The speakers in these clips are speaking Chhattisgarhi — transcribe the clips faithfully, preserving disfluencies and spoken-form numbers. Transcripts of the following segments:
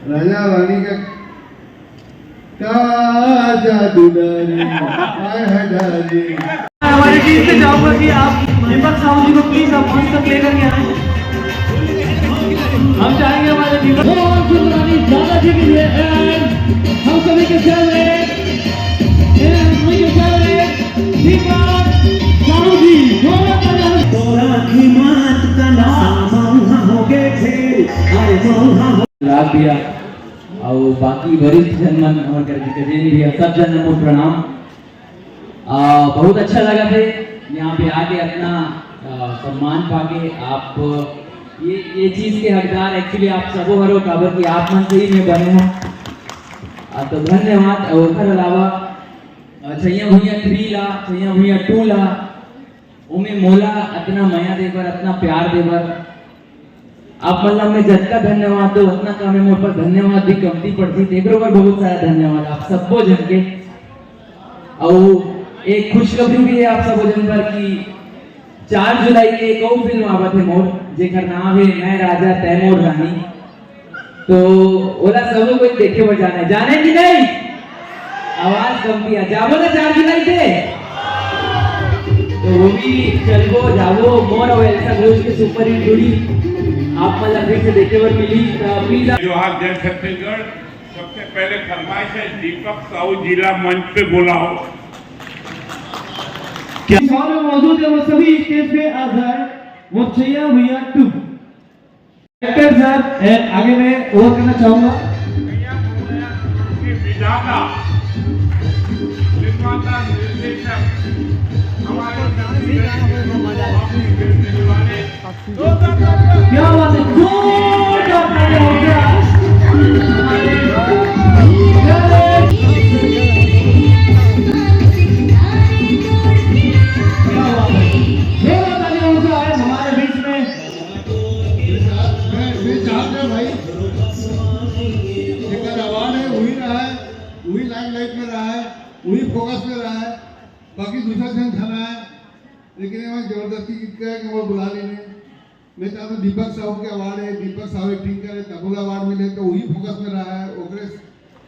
राजा रानी का, का जादू डारी, हाय हाय डारी। हमारी टीम से चाहूंगा कि आप दीपक साहू जी को प्लीज आप मंच तक लेकर के आए। हम चाहेंगे हमारे दीपक और गुजरानी दादाजी के लिए and हम सभी के फेवरेट, and हम सभी के फेवरेट दीपक साहू जी, जोरदार तालियां। तोरा की मात का नाम मौहा हो गए थे, अरे मौहा हो। लाभ दिया। और बाकी वरिष्ठ जन मन, हमर करके गजेंद्र भैया, सब जन मन को प्रणाम। आ, बहुत अच्छा लगा थे यहाँ पे आके अपना, आ, सम्मान पाके। आप ये, ये चीज के हकदार actually आप सबो हरो, काबर कि आप मन से ही मैं बने हूँ। आ, तो धन्यवाद। और ओकर अलावा, आ, छैया भुइयां थ्री ला, छैया भुइयां टू ला, ओमे मोला अतना मया देबर, अतना प्यार देबर, आप मन ला मैं जतका धन्यवाद दो, उतना कम है। मोर पर धन्यवाद भी कमती पड़ती, तेकरो पर बहुत सारा धन्यवाद आप सबो जन के। और एक खुशखबरी भी है आप सबो जन पर कि चार जुलाई के एक और फिल्म आवत है मोर, जेकर नाम है मैं राजा तै मोर रानी। तो ओला सबो कोई देखे बर जाना है, जाना है कि नहीं? आवाज कमती है, जाबो ना चार जुलाई के? तो वो भी चलबो, जाबो, मोर और एल्सा घोष के सुपर हिट जोड़ी आप मन ला फिर से देखे बर मिली। तो प्लीज जोहार, जय छत्तीसगढ़। सबसे पहले फरमाइश है, दीपक साहू जी ला मंच पे बुलाओ। क्या सामने मौजूद है, वो सभी स्टेज पे आ जाए। वो छैया भुइयां टू। डायरेक्टर सर, ए, आगे मैं ओवर करना चाहूंगा। विधाता, निर्माता, निर्देशक, हमारे क्या बात है, जोरदार तालियां हो गया। क्या बात है, जोरदार तालियां हो गया आज हमारे बीच में। मैं, मैं चाहते हैं भाई, जेकर अवार्ड है, वही रहा है, वही लाइमलाइट में रहा है, वही फोकस में रहा है, बाकी दूसरा जन खड़ा है, लेकिन ये जबरदस्ती कितना है कि वो बुला लेने। मैं चाहता हूँ दीपक साहू के अवार्ड है, दीपक साहू एक्टिंग करे, तबला अवार्ड मिले तो वही फोकस में रहा है, ओकरे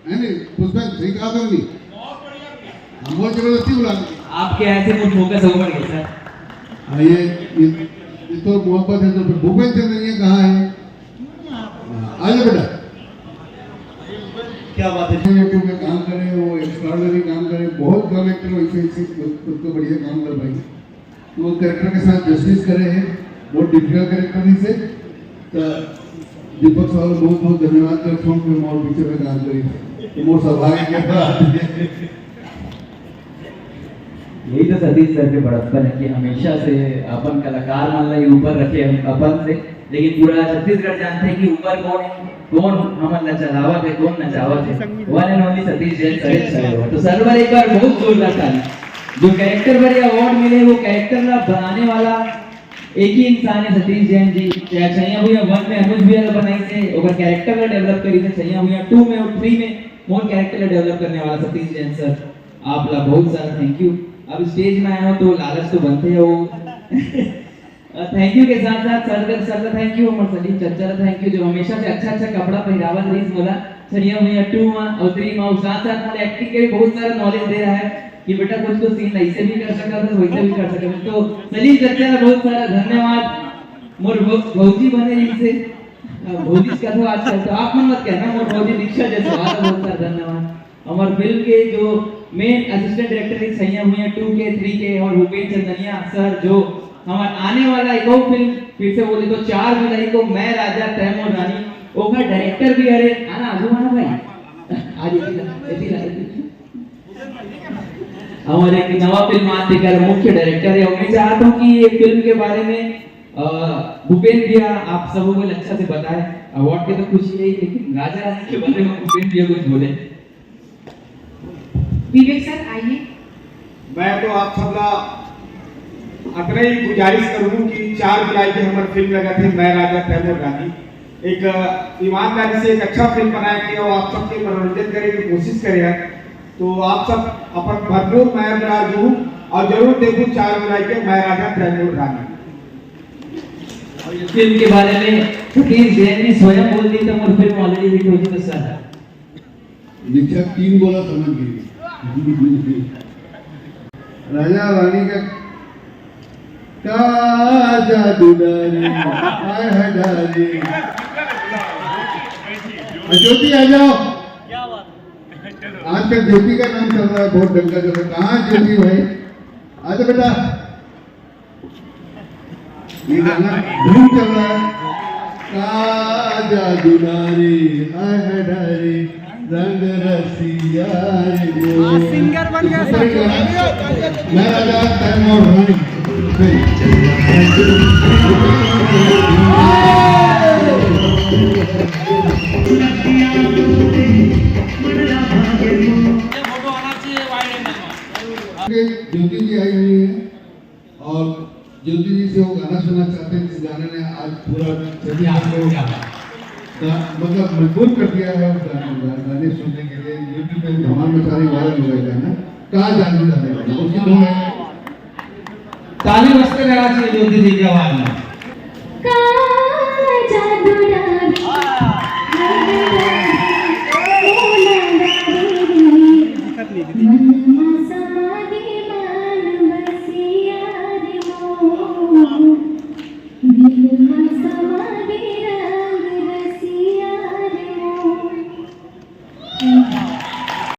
है नहीं, पुष्पेंद्र, सही कहा तो नहीं? हम बहुत जबरदस्ती बुला लिए। आपके ऐसे मुझ फोकस ओवर गए सर। हाँ, ये, ये, ये तो मोहब्बत है, तो फिर भूपेंद्र चंद्र ये कहाँ है? हाँ, आ जाओ बेटा। क्या बात है। YouTube में काम करे, वो एक्स्ट्राऑर्डिनरी काम करे, बहुत कम एक्टर ऐसे, ऐसे खुद, खुद को बढ़िया काम कर पाएंगे। तो कैरेक्टर के साथ जस्टिस करे हैं, बहुत डिफिकल्ट कैरेक्टर नहीं से। तो दीपक साहब बहुत बहुत धन्यवाद करता हूँ कि मोर पिक्चर में काम करी, तो मोर सौभाग्य के बात है। यही तो सतीश सर के बड़प्पन है कि हमेशा से अपन कलाकार मन ला ही ऊपर रखे हम अपन से, लेकिन पूरा छत्तीसगढ़ जानते हैं कि ऊपर कौन है, कौन हमन ला चलावत है, कौन नचावत है, one and only Satish Jain sir. तो सर बर एक बार बहुत जोरदार ताली। जो कैरेक्टर बर ये अवार्ड मिले, वो कैरेक्टर ला बनाने वाला एक ही इंसान है, सतीश जैन जी। चाहे छैया भुइयां वन में अनुज भैया ला बनाइस हे, ओकर कैरेक्टर ला डेवलप करिस हे, छैया भुइयां टू में और थ्री में मोर कैरेक्टर ला डेवलप करने वाला सतीश जैन सर, आप ला बहुत सारा थैंक यू। अब स्टेज में आए हो तो लालच तो बनते है वो। थैंक यू के साथ साथ सर, सर ला थैंक यू, हमर सलीम चच्चा ला थैंक यू, जो हमेशा से अच्छा अच्छा कपड़ा पहरावत रहिस मोला। छैया भुइयां टू मा और थ्री मा, और साथ साथ मोला एक्टिंग के भी बहुत सारा नॉलेज दे रहा है कि बेटा कुछ तो सीन ऐसे भी कर सकत है, वैसे भी कर सकत है। तो सलीम चच्चा ला बहुत सारा धन्यवाद। मोर भौ-, भौजी बने रहिस हे, अ, भौजी कथो आजकल, तो आप मन मत कहना, मोर भौजी दीक्षा जैसे, बहुत बहुत सारा धन्यवाद। हमर फिल्म के जो मेन असिस्टेंट डायरेक्टर है, छैया भुइयां टू के, थ्री के और भूपेंद्र चंदनिया सर, जो हमर आने वाला एक और फिल्म, फिर से बोले तो चार जुलाई को, मैं राजा तै मोर रानी, ओकर डायरेक्टर भी हरे, है ना, आजू है ना भाई? आज इसी ला, इसी ला, इसी ला। हमर एक नवा फिल्म आत हे, तेकर मुख्य डायरेक्टर है, और मैं चाहता हूँ कि ये फिल्म के बारे में, अ, भूपेंद्र भैया आप सबों को अच्छा से बताए। अवार्ड के तो खुशी है ही, लेकिन राजा रानी के बारे में भूपेंद्र भैया कुछ बोले। विवेक सर, आइए। मैं तो आप सबला अतना ही गुजारिश करूँ कि चार जुलाई के हमर फिल्म लगत हे मैं राजा तै मोर रानी, एक, अ, ईमानदारी से एक अच्छा फिल्म बनाए के और आप सबके मनोरंजन करे के कोशिश करे हे। तो आप सब अपन भरपूर मया दुलार दू और जरूर देखू चार जुलाई के मैं राजा तै मोर रानी। और ये फिल्म के बारे में प्लीज, जैन जी स्वयं बोल दी तो मोर फिल्म already hit हो जी तो सर। निशा तीन बोला समझ गई। राजा रानी का, का जादू डारी, हाय हाय डारी। ज्योति आ जाओ। आजकल ज्योति का नाम चल रहा है, बहुत डंका चल रहा है। कहाँ ज्योति भाई? आ जाओ बेटा। ये गाना धूम चल रहा है। का जादू डारी, हाय हाय डारी, रंग रसिया रे वो। आज सिंगर बन गया। सुपर हिट गाना। मैं राजा तैमूर रानी। ज्योति जी आई हुई है और ज्योति जी से वो गाना सुनना चाहते हैं जिस गाने ने आज पूरा छत्तीसगढ़ को गा-, मतलब मजबूर कर दिया है उस गाने, गाने सुनने के लिए। YouTube पे धमाल मचा रही, वायरल हो गया गाना। कहाँ जादू डाले, उसकी धुन है। ताली बजते रहना चाहिए ज्योति जी की आवाज में।